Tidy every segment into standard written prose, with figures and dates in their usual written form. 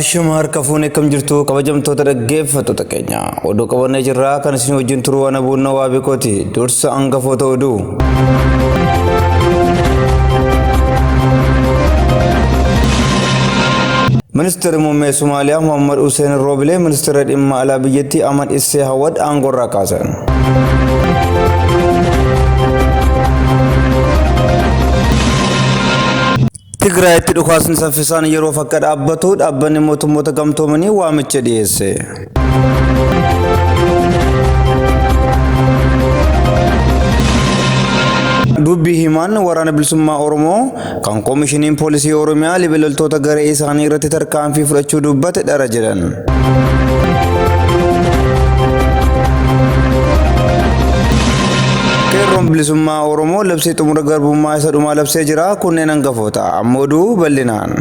Ashama harka fuune akkam jirtu kabajamtoota dhaggeeffattoota keenya. Oduu qabannee jirra kan isin wajjin turu waan abuunna waa beekooti. Dursa hangafoota oduu. Ministeerri muummee Somaaliyaa Muhammad Hussein Roobilee ministeera dhimma alaa biyyattii Ahmad Issee Hawad aangoorraa kaasan. Tigraayitti dhukaasni saffisaan yeroof akka dhaabbatu dhaabbanni mootummoota gamtoomanii waamicha dhiyeesse. Dubbi himaan waraana bilisummaa Oromoo kan koomishiniin poolisii Oromiyaa libe loltoota garee isaanii irratti tarkaanfii fudhachuu dubbate dhara jedhan. Qeerroon bilisummaa Oromoo labsii xumura garbummaa isa dhumaa labsee jira. Kunneen hangafoota. Amma oduu bal'inaan.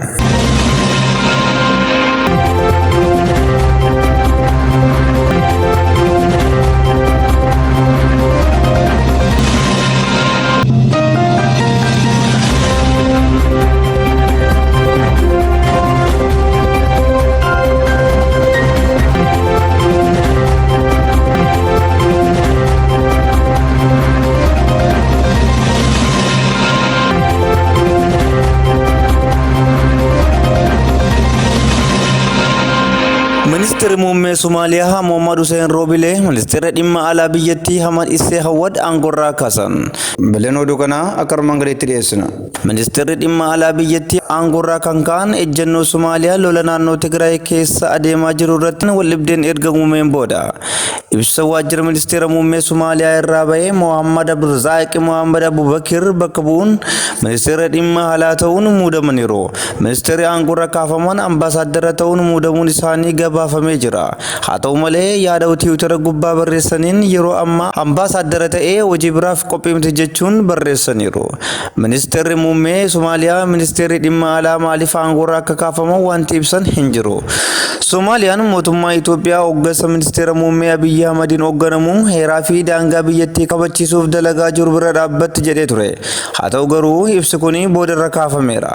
Ministeerri muummee Somaaliyaa Mohammad Hussein Roobilee ministeera dhimma alaa biyyattii Hamad Issee Hawad aangoorraa kaasan. Bileen oduu kanaa akka armaan gadiitti dhiyeessina. Ministeerri dhimma alaa biyyattii aangoorraa kan ka'an ejjennoo Somaaliyaa lola naannoo Tigraay keessa adeemaa jiru irratti waldhibdeen erga uumameen booda. Ibsa waajjira ministeera muummee Somaaliyaa irraa bahee Mohammad Abdulrazaaq Mohammad Abubakir bakka bu'uun ministeera dhimma alaa ta'uun muudamaniiru. Ministeerri aangoorra kaafaman ambaasaaddara ta'uun muudamuun isaanii gabaafamee jira. Haa ta'u malee yaada Tiwiitara gubbaa barreessaniin yeroo ammaa ambaasaaddara ta'ee hojii biraaf qophii miti jechuun barreessaniiru. Ministeerri muummee Somaaliyaa ministeerri dhimma alaa maaliif aangoorra akka kaafaman wanti ibsan hin jiru. Somaaliyaan mootummaa Itoophiyaa hoggansa ministeera muummee Abiyyi Ahmadiin hoogganamu heeraa fi daangaa biyyattii kabachiisuuf dalagaa jiru bira dhaabbatti jedhee ture. Haa ta'u garuu ibsi kun boodarra kaafameera.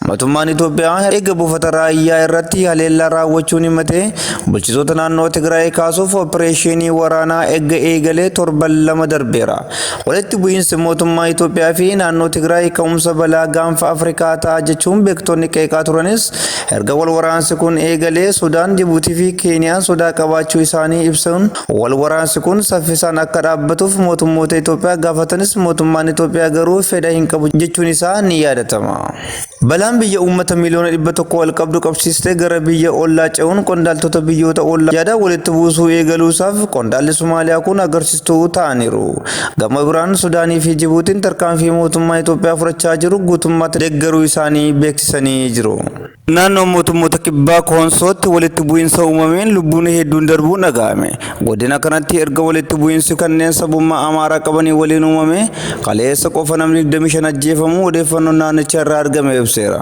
Mootummaan Itoophiyaa eega buufata raayyaa irratti haleellaa raawwachuun himatee bulchitoota naannoo Tigraay kaasuuf opereeshinii waraanaa eegga eegalee torban lama darbeera. Walitti bu'iinsi mootummaa Itoophiyaa fi naannoo Tigraay ka'umsa balaa gaanfa Afrikaa ta'a jechuun beektonni qeeqaa turanis erga wal waraansi kun eegalee Sudaan, Jibuutii fi Keeniyaan sodaa qabaachuu isaanii ibsuun wal waraansi kun saffisaan akka dhaabbatuuf mootummoota Itoophiyaa gaafatanis mootummaan Itoophiyaa garuu fedha hin qabu jechuun isaa ni yaadatama. Balaan biyya uummata miliyoona 100 ol qabdu qabsiistee gara biyya ollaa ce'uun qondaaltota biyyoota ollaa yaadaan walitti buusuu eegaluusaaf qondaalli Somaaliyaa kun agarsiistuu ta'aniiru. Gama biraan Sudaanii fi Jibuutiin tarkaanfii mootummaa Itoophiyaa fudhachaa jiru guutummaatti deeggaruu isaanii beeksisanii jiru. Naannoo mootummoota kibbaa Koonsootti walitti bu'iinsa uumameen lubbuun hedduun darbuun dhaga'ame. Godina kanatti erga walitti bu'iinsi kanneen sabummaa Amaaraa qabanii waliin uumame kaleessa qofa namni 25 ajjeefamuu odeeffannoon naannicha irraa argame ibseera.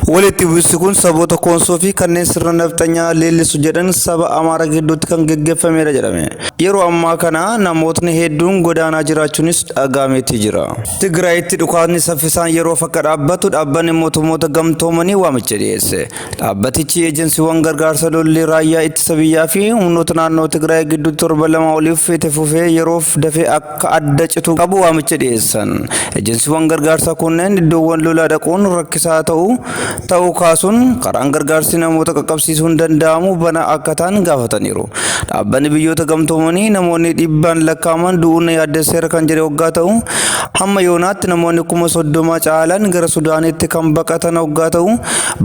Walitti bu'iinsi kun saboota Koonsoo fi kanneen sirna nafxanyaa leellisu jedhan saba Amaaraa gidduutti kan geggeeffamedha jedhame. Yeroo ammaa kana namootni hedduun godaanaa jiraachuunis dhaga'ameetii jira. Tigraayitti dhukaasni saffisaan yeroof akka dhaabbatu dhaabbanni mootummoota gamtoomanii waamicha dhiyeesse. Dhaabbatichi ejensiiwwan gargaarsa lolli raayyaa ittisa biyyaa fi humnoota naannoo Tigraay gidduutti torban lama oliif itti fufee yeroof dafee akka adda citu qabu waamicha dhiyeessan. Ejensiiwwan gargaarsaa kunneen iddoowwan lolaa dhaquun rakkisaa ta'uu kaasuun karaan gargaarsi namoota qaqqabsiisuun danda'amu banaa akka ta'an gaafataniiru. Dhaabbanni biyyoota gamtoomanii namoonni dhibbaan lakkaa'aman du'uun na yaaddesseera kan jedhe hoggaa ta'u hamma yoonaatti namoonni 30,000 caalan gara Sudaanitti kan baqatan hoggaa ta'u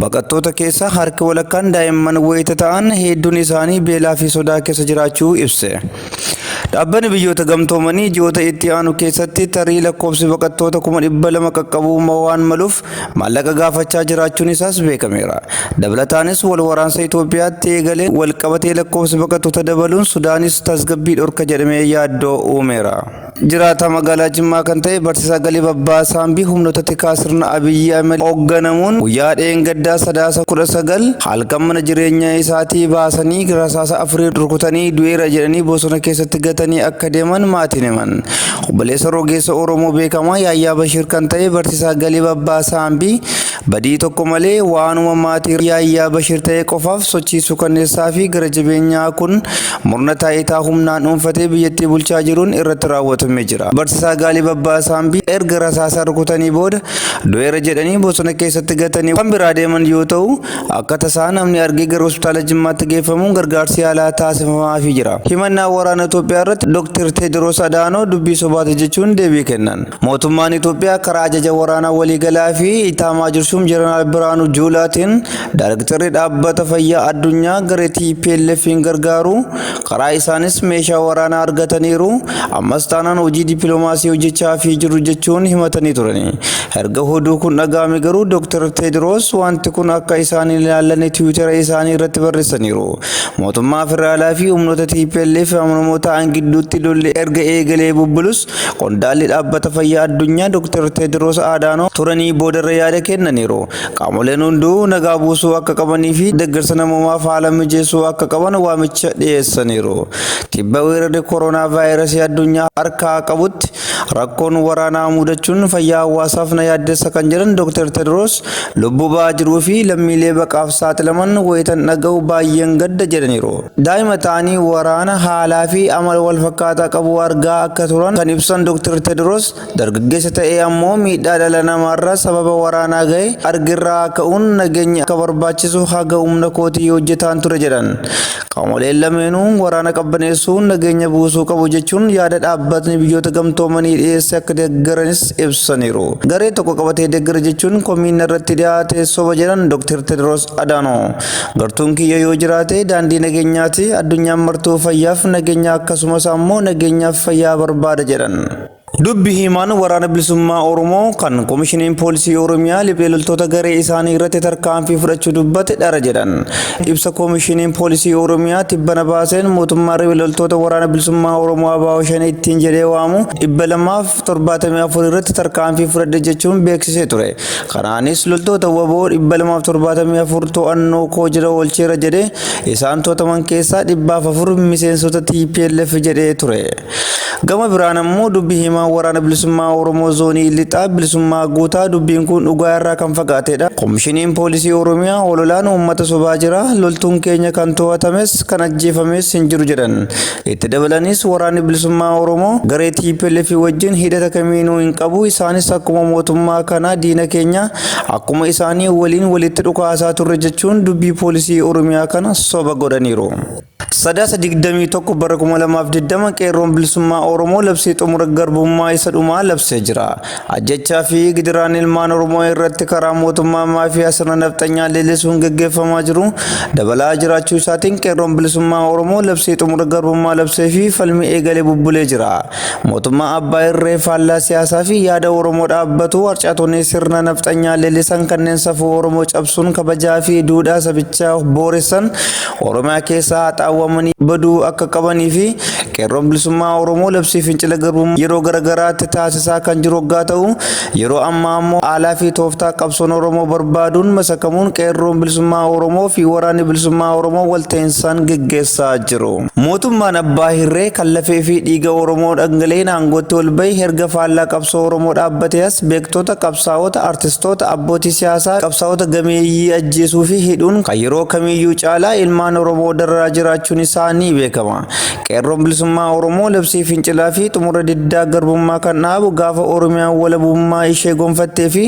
baqattoota keessaa harki walakkaan daa'imman wayita ta'an hedduun isaanii beelaa fi sodaa keessa jiraachuu ibse. Dhaabbanni biyyoota gamtoomanii ji'oota itti aanu keessatti tarii lakkoofsi baqattoota 200,000 qaqqabuu waan maluuf maallaqa gaafachaa jiraachuun isaas beekameera. Dabalataanis wal waraansa Itoophiyaatti eegalee wal qabatee lakkoofsi baqattoota dabaluun Sudaanis tasgabbii dhorka jedhamee yaaddoo uumeera. Jiraataa magaalaa Jimmaa kan ta'e barsiisaa Galii Babbaa Saambii humnoota tikaa sirna Abiyyi Ahmed hoogganamuun guyyaa dheengaddaa Sadaasa 19 halkan mana jireenya isaatii baasanii rasaasa afurii rukutanii du'eera jedhanii bosona keessatti gatanii akka deeman maatiin himan. Obboleessa rogeessa Oromoo beekamaa Yaayyaa Bashiir kan ta'e barsiisaa Galii Babbaa Saambii Badii tokko malee waanuma maatii Yaayyaa Bashir ta'e qofaaf sochii suukanneessaa fi gara jabeenyaa kun murna taayitaa humnaan dhuunfatee biyyattii bulchaa jiruun irratti raawwatamee jira. Barsiisaa Gaalii Babbaa Saambii erga rasaasaan rukutanii booda du'eera jedhanii bosona keessatti gatanii kan biraa deeman yoo ta'u, akka tasaa namni argee gara hospitaala Jimmaatti geeffamuun gargaarsi yaalaa taasifamaafii jira. Himannaa waraana Itoophiyaa irratti Dr. Teediroos Adaanoo dubbii sobaati jechuun deebii kennan. Mootummaan Itoophiyaa karaa ajaja waraanaa waliigalaa fi Itaamaajor Shuum Jeneraal Birhaanuu Juulaatiin Daarektarri Dhaabbata Fayyaa Addunyaa garee TPLF'n gargaaru karaa isaanis meeshaa waraanaa argataniiru ammas taanaan hojii dippiloomaasii hojjechaafii jiru jechuun himatanii turani. Erga oduu kun dhaga'ame garuu Dr. Teediroos wanti kun akka isaan hin ilaallanne tiwiitara isaanii irratti barreessaniiru. Mootummaa federaalaa fi humnoota TPLF amanamoo ta'an gidduutti lolli erga eegalee bubbulus Qondaalli Dhaabbata Fayyaa Addunyaa Dr. Teediroos Adaanoo turanii boodarra yaada kennaniiru. Qaamoleen hunduu nagaa buusuu akka qabanii fi deeggarsa namoomaaf haala mijeessuu akka qaban waamicha dhiyeessaniiru. Tibba weerarri koronaa vaayirasii addunyaa harkaa qabutti rakkoon waraanaa mudachuun fayyaa hawaasaaf na yaaddessa kan jedhan Dr. Teediroos lubbuu ba'aa jiruu fi lammiilee baqaaf saaxilaman wayitan dhaga'u baay'een gadda jedhaniiru. Daa'ima ta'anii waraana haalaa fi amala wal fakkaataa qabu argaa akka turan kan ibsan Dr. Tedros, dargaggeessa ta'ee ammoo miidhaa dhala namaarra sababa waraanaa gahe argerraa ka'uun nageenyi akka barbaachisu haga humna kootii hojjetaan ture jedhan. Qaamoleen lameenuu waraana qabbaneessuun nageenya buusuu qabu jechuun yaada dhaabbatni biyyoota gamtoomanii dhiyeesse akka deeggaranis ibsaniiru. Garee tokko qabatee deeggara jechuun komiin irratti dhiyaate soba jedhan Dr. Tedros Adhanom. Gartuun kiyya yoo jiraate daandii nageenyaati, addunyaan martuu fayyaaf nageenya akkasumas ammoo nageenyaaf fayyaa barbaada jedhan. Dubbi himaan Waraana Bilisummaa Oromoo kan Komishiniin Poolisii Oromiyaa liphee loltoota garee isaanii irratti tarkaanfii fudhachuu dubbate dhara jedhan. Ibsa Komishiniin Poolisii Oromiyaa tibbana baaseen mootummaan riphee loltoota Waraana Bilisummaa Oromoo ABO Shanee ittiin jedhee waamu 274 irratti tarkaanfii fudhadhe jechuun beeksisee ture. Kanaanis loltoota wbo 274 to'annoo koo jala oolcheera jedhee isaan to'ataman keessaa 404 miseensota tplf jedhee ture. Gama biraan ammoo dubbi himaan Waraana Bilisummaa Oromoo Zoonii Lixaa Bilisummaa Guutaa dubbiin kun dhugaa irraa kan fagaateedha. Komishiniin Poolisii Oromiyaa hololaan uummata sobaa jira, loltuun keenya kan to'atames kan ajjeefames hin jiru jedhan. Itti dabalaniis Waraanni Bilisummaa Oromoo garee tplf wajjin hidhata kamiinuu hin qabu, isaanis akkuma mootummaa kanaa diina keenya, akkuma isaanii waliin walitti dhukaasaa turre jechuun dubbii poolisii Oromiyaa kana soba godhaniiru. Sadaasa 21 bara 2020 Qeerroon Bilisummaa Oromoo labsii xumura garbummaa isa dhumaa labsee jira. Ajjechaa fi gidiraan ilmaan Oromoo irratti karaa mootummaa maafiyaa sirna nafxanyaa leellisuun geggeeffamaa jiru dabalaa jiraachuu isaatiin Qeerroon Bilisummaa Oromoo labsii xumura garbummaa labsee fi falmii eegalee bubbulee jira. Mootummaa abbaa irree faallaa siyaasaa fi yaada Oromoo dhaabbatu harcaatonni sirna nafxanyaa leellisan kanneen safuu Oromoo cabsuun kabajaa fi duudhaa sabichaa booressan Oromiyaa keessaa haxaawwamanii baduu akka qabanii fi Qeerroon Bilisummaa Oromoo labsii fincila garbummaa yeroo garagaraatti taasisaa kan jiru hoggaa ta'u, yeroo ammaa ammoo haalaa fi tooftaa qabsoon Oromoo barbaaduun masakamuun Qeerroon Bilisummaa Oromoo fi Waraanni Bilisummaa Oromoo walta'insaan geggeessaa jiru. Mootummaan abbaa hirree kan lafee fi dhiiga Oromoo dhangala'een aangootti ol bahe erga faallaa qabsoo Oromoo dhaabbatee as beektota, qabsaa'ota, artistoota, abbootii siyaasaa, qabsaa'ota gameeyyii ajjeesuu fi hidhuun kan yeroo kamiiyyuu caalaa ilmaan Oromoo dararaa jiraachuun isaa ni beekama. Qeerroon Bilisummaa Oromoo labsii fincilaa fi xumura diddaa garbummaa kan dhaabu gaafa Oromiyaan walabummaa ishee gonfattee fi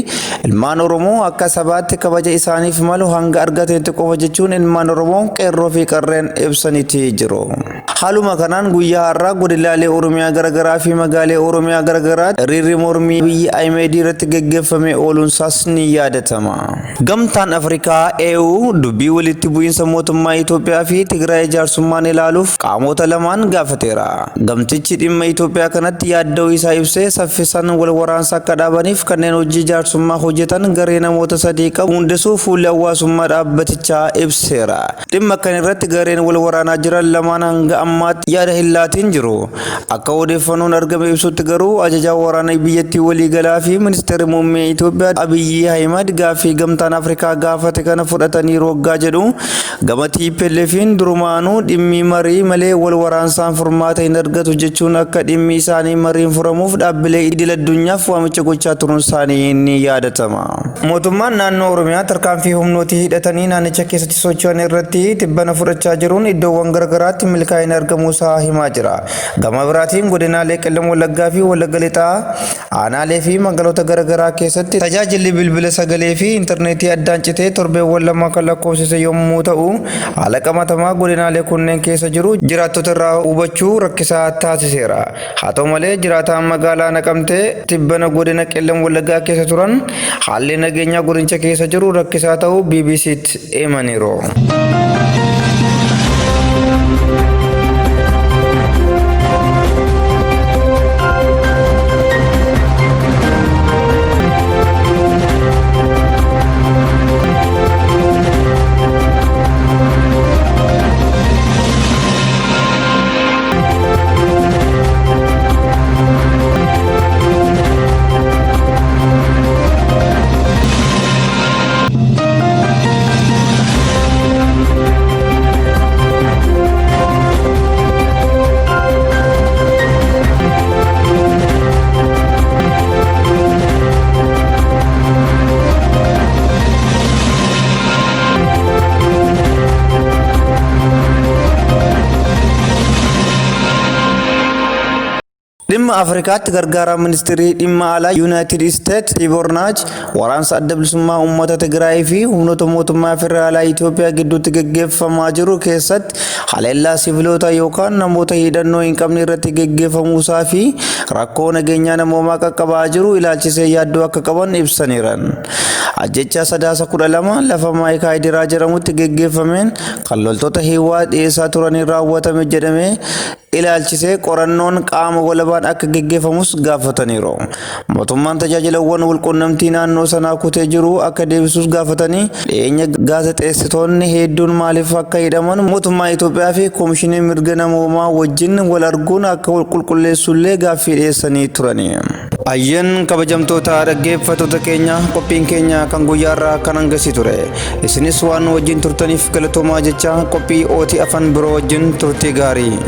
ilmaan Oromoo akka sabaatti kabaja isaaniif malu hanga argatanitti qofa jechuun ilmaan Oromoo qeerroo fi qarreen ibsaniiti jiru. Haaluma kanaan guyyaa har'aa godinaalee Oromiyaa garaagaraa fi magaalee Oromiyaa garaagaraatti hiriirri mormii Abiy Ahimedii irratti geggeeffamee ooluunsaas ni yaadatama. Gamtaan Afrikaa, AU, dubbii walitti bu'iinsa mootummaa Itoophiyaa fi Tigraay jaarsummaan ilaaluuf qaamota lamaan gaafateera. Gamtichi dhimma Itoophiyaa kanatti yaadda'uu isaa ibsee saffisaan wal waraansa akka dhaabaniif kanneen hojii jaarsummaa hojjetan garee namoota sadii qabu hundesuu fuulli hawaasummaa dhaabbatichaa ibseera. Dhimma kan irratti gareen wal waraanaa jiran lamaan hanga ammaatti yaada hin laatiin jiru. Akka odeeffannoon argame ibsutti garuu ajajaan waraana biyyattii waliigalaa fi ministeerri muummee Itoophiyaa Abiyyi Ahimad gaaffii Gamtaan Afrikaa gaafate kana fudhataniiru hoggaa jedhu, gama TPLF'n durumaanuu dhimmi marii malee wal waraansaan furmaata hin argatu jechuun akka dhimmi isaanii mariin furamuuf dhaabbilee idil addunyaaf waamicha gochaa turuun isaanii ni yaadatama. Mootummaan naannoo Oromiyaa tarkaanfii humnootii hidhatanii naannicha keessatti socho'an irratti tibbana fudhachaa jiruun iddoowwan garagaraatti milkaa'ina argamuusaa himaa jira. Gama biraatiin godinaalee Qellem Wallaggaa fi Wallagga Lixaa aanaalee fi magaalota garagaraa keessatti tajaajilli bilbila sagalee fi intarneetii addaan citee torbeewwan 2 kan lakkoofsise yommuu ta'u, haala qabatamaa godinaalee kunneen keessa jiru jiraattota irraa hubachuu rakkisaa taasiseera. Haa ta'u malee jiraataan magaalaa Naqamtee tibbana godina Qellem Wallaggaa keessa turan haalli nageenyaa godinicha keessa jiru rakkisaa ta'uu BBCtti himaniiru. Dhimma Afrikaatti gargaaraa ministirii dhimma alaa Yuunaayitid Isteet Tiiboor Naaj waraansa adda bilisummaa uummata Tigraay fi humnoota mootummaa federaalaa Itoophiyaa gidduutti geggeeffamaa jiru keessatti haleellaa siviloota yookaan namoota hidhannoo hin qabne irratti geggeeffamuusaa fi rakkoo nageenyaa namoomaa qaqqabaa jiru ilaalchisee yaaddoo akka qaban ibsaniiran. Ajjechaa Sadaasa 12 lafa Maayikaayidiraa jedhamutti geggeeffameen kan loltoota Hiwwaat dhiyeessaa turaniin raawwatame jedhame ilaalchisee qorannoon qaama walabaan akka geggeeffamus gaafataniiru. Mootummaan tajaajilawwan walqunnamtii naannoo sanaa kutee jiru akka deebisus gaafatanii dhiyeenya gaazexeessitoonni hedduun maaliif akka hidhaman mootummaa Itoophiyaa fi Komishinii Mirga Namoomaa wajjin wal arguun akka qulqulleessullee gaaffii dhiyeessanii turani. Ayyeen kabajamtoota dhaggeeffattoota keenya qophiin keenya kan guyyaarraa kan hangasii ture. Isinis waan nu wajjin turtaniif galatoomaa jecha qophii OT afan biroo wajjin turtii gaarii.